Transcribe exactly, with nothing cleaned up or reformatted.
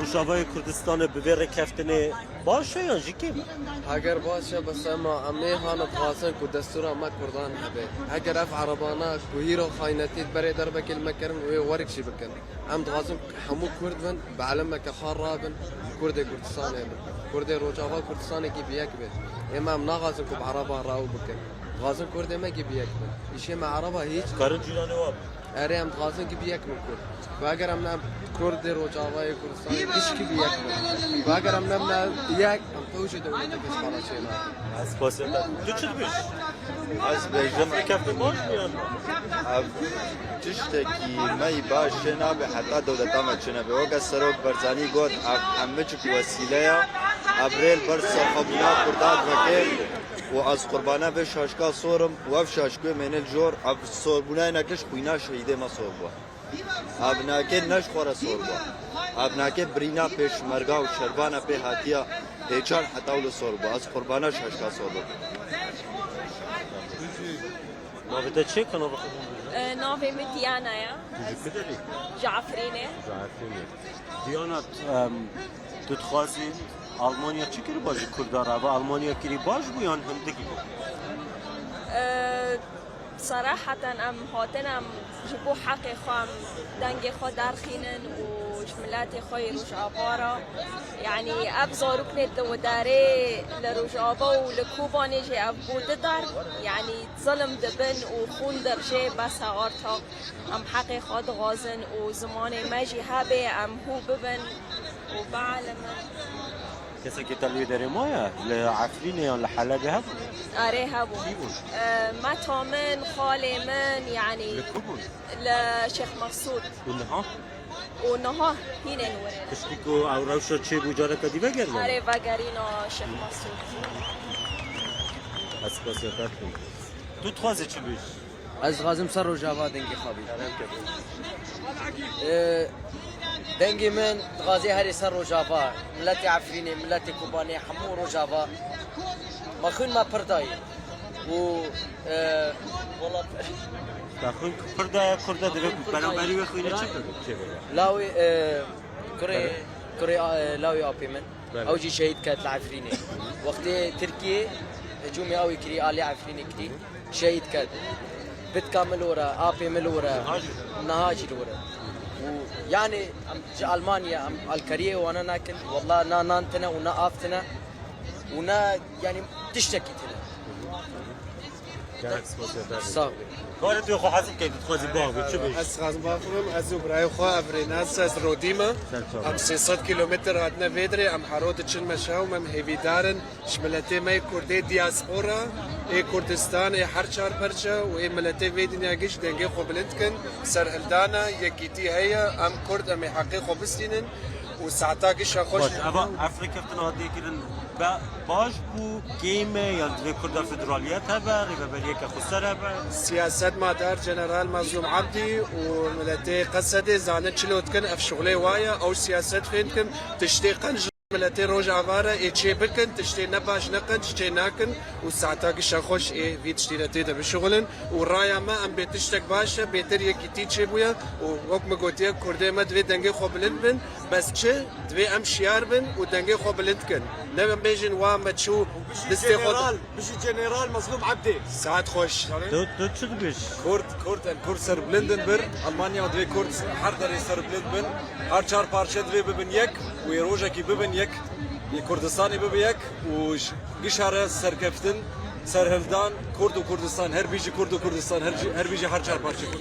Rojavayê Kurdistanê bi vê rêkeftinê baş e yan jî kêm e? Heger baş e, bes ema em ê hane dixwazin ku destûra me Kurdan hebe. Heger ev erebana ku hîro xaynetî berê derbekê li me kirin, wê werek jî bikin. Em dixwazin hemû Kurd bin, bi elimeke xwe rabin, Kurdê Kurdistanê bin. Kurdê Rojava Kurdistanekî bi yek be. Ême em naxwazin ku bi Ereban raw bikin. Dixwazin Kurdê me kî bi yek bin. Îşê me Ereba hîç. Karin cîranê wan. Erê, em dixwazin kî bi yek bin Kurd. Ku eger em ne Kurdê Rojavayê Kurdistanê gişkî bi yek bin. Ku eger em ne, ne yek, em tewjê dewleteke ji xwe re çênakin. Ez xwestem. Tu çi dibêjî? Ez bêjim. Rêkeftin baş bû yan? Ev tiştekî me yî baş çênabe heta dewleta me çênebe. Weke Serok Barzanî got, ev hemû çi wesîle ye. Ev rê li ber serxwebûna Kurdan veke û ez qurbana vê şaşka sor im û ev şaşkê mêne li jor, ev sorbûna yê nekiş xwîna şehîdê me sor bû. Ev nakê ne ji xwe re sor bû. Ev nakê birîna pêşmerga û şerbana pê hatiya pêçan heta wilo sor bû. Ez qurbana şaşka sor bûm. Navê te çi ye? Kanala xwe bibêje. E, navê min Diana ye. Tu ji ku derê? Ji Efrînê. Ji Efrînê. Diana, em, tu dixwazî Almanya çi kiriba ji Kurdan re? Eva Almanya kirî baş bû yan hindik bû? E, seraheten em hatin em ji bo heqê xwe em dengê xwe derxînin û ji miletê xwe yê Rojava re. Yanî ev zaroknê di wê derê li Rojava û li Kobanê jî ev bû di der. Yanî Zilim dibin û xûn dirjê, bes e arta. Em heqê xwe dixwazin û zimanê me jî hebe, em hû bibin û bielimin. Kesekî te li wê derê maye? Li Efrînê yan li Helebê hebû? Erê, hebû. Kî bûn? E, meta min, xalê min, yanî. Li ku bûn? Li Şêx Mesûd. Û niha? Û niha hînên were. Piştî ku ew rewşa çêbû careke dî vegerîne? Erê, vegerîna Şêx Mesûd. Ez spasiya te dikim. Tu dixwazî çi bêjî? Ez dixwazim ser Rojava dengê xwe bî. Ee, dengê min dixwaze herê ser Rojava, miletê Efrînê, miletê Kobanê, hemû Rojava. Me xwîn me pir dayî. Û, e, wela Te xwîn pir daye Kurda, divê ku beraberî wê xwînê çi bibe? Çi bibe? Lawê, e, kurê, kurê, e, lawê apê min. Belê. Ew jî şehîd ket li Efrînê. Wextê Tirkiyê hicûmê ew ê kirî, alî Efrînê kirî, şehîd ket. Pitka min li wir e, apê min li wir e. Niha jî? Niha jî li wir e. Û, yanî, em ji Almanya, em alkariyê wana nakin. Wela na nan tine û na av tine. Û na, yanî, tiştekî tune. Gelek spasiya te. Sağ ol. Karê tu xwe hezir key, tu dixwazî biaxivî, çi bêjî? Ez dixwazim biaxivim, ez û birayê xwe, ev rênas, ez rodî me. Ser çava. Em sê sed kîlometr hatine vê derê, em hero diçin meşa û em hêvîdar in ji miletê me yê Kurdê diaspora, ê Kurdistan, ê her çar perçe û ê miletê vê dinya giş dengê xwe bilind kin, serhildana, yekîtî heye, em Kurd, em ê heqê xwe bistînin û saeta gişa xweş. Baş, eva, ev rêkeftina hatiye kirin, be, baş bû, kêm e, yan divê Kurda federaliyet hebe, rêveberiyeke xweser hebe? Siyasetmadar General Mazlûm Ebdî û miletê Qesedê zanin çilo dikin, ev şixulê wa ye, ew siyaset fêm dikin, tiştê qenc miletê Rojava re ê çê bikin, tiştê ne baş nekin, çê nakin û saeta gişa xweş ê vî tiştî re tê de bişixulin û raya me em bê tiştek baş e, bêtir yekîtî çêbûye û wek min gotiye, Kurdê me divê dengê xwe bilind bin, bes çi? Divê em şiyar bin û dengê xwe bilind kin. Ne em bêjin wa me çû distê xwe. Bijî General Mezlûm Ebdî. Saet xweş. Tu, tu çi dibêjî? Kurd, Kurd, em Kurd serbilind in bir. Almanya divê Kurd her derê serbilind bin. Her çar parçe divê bibin yek û yê rojekî bibin yek. Yê Kurdistanê bibe yek û ji gişa re serkeftin, serhildan, Kurd û Kurdistan, her bijî Kurd û Kurdistan, her jî, her bijî her çar parçe Kurd.